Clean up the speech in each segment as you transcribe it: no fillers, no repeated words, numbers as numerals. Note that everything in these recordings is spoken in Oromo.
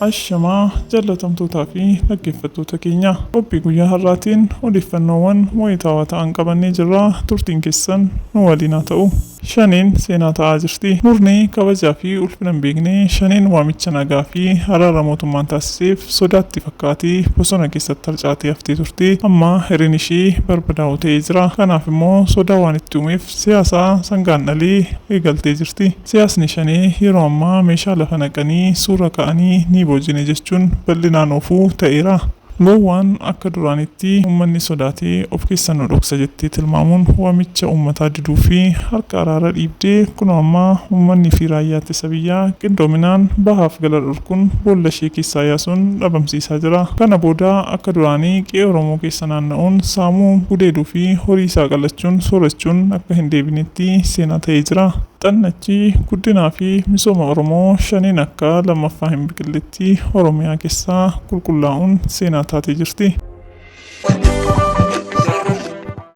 Ashamaa jaallatamtootaa fi dhaggeeffattoota keenya, qophii guyyaa har'aatiin odeeffannoowwan wayitaawaa ta'an qabannee jirra. Turtiin keessan nu waliin haa ta'u. Shaneen seenaa ta'aa jirti. Murni kabajaa fi ulfina hin beekne Shaneen waamicha nagaa fi araara mootummaan taasiseef sodaatti fakkaatee bosona keessatti harcaatee haftee turte. Amma hireen ishee barbadaa'uu ta'ee jira. Kanaaf immoo sodaa waan itti uumeef siyaasa sangaan dhalee eegaltee jirti. Siyaasni Shanee yeroo ammaa meeshaa lafa naqanii suura ka'anii ni boojine jechuun bal'inaan oofuu ta'eera. Gowwaan akka duraanitti uummanni sodaatee of keessa nu dhoksa jettee tilmaamuun waamicha uummataa diduu fi harka araara dhiibdee kunoo amma uummanni fi raayyaa ittisa biyyaa qindoominaan bahaaf gala dhorkuun boolla ishee keessaa yaasuun dhabamsiisaa jira. Kana booda akka duraanii qe'ee Oromoo keessa naanna'uun saamuu, gudeeduu fi horii isaa qalachuun soorachuun akka hin deebinetti seenaa ta'ee jira. Xannachi guddinaa fi misooma Oromoo Shaneen akka lammaffaa hin biqilletti Oromiyaa keessaa qulqullaa'uun seenaa taatee jirti.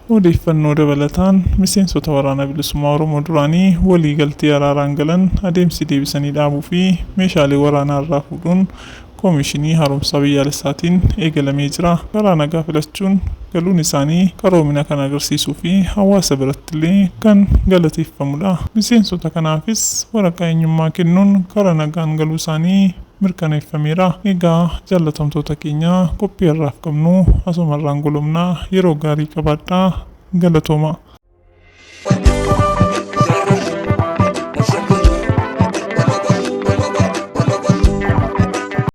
Odeeffannoo dabalataan miseensota Waraana Bilisummaa Oromoo duraanii walii galtee araaraan galan adeemsi deebisanii dhaabuu fi meeshaalee waraanaa irraa fuudhuun Koomishinii Haaromsaa Biyyaalessaatiin eegalamee jira. Karaa nagaa filachuun galuun isaanii qaroomina kan agarsiisuu fi hawaasa birattillee kan galateeffamudha. Miseensota kanaafis waraqaa eenyummaa kennuun karaa nagaan galuu isaanii mirkaneeffameera. Egaa jaallatamtoota keenya, qophii har'aaf qabnu asumarraan golobna. Yeroo gaarii qabaadhaa. Galatooma.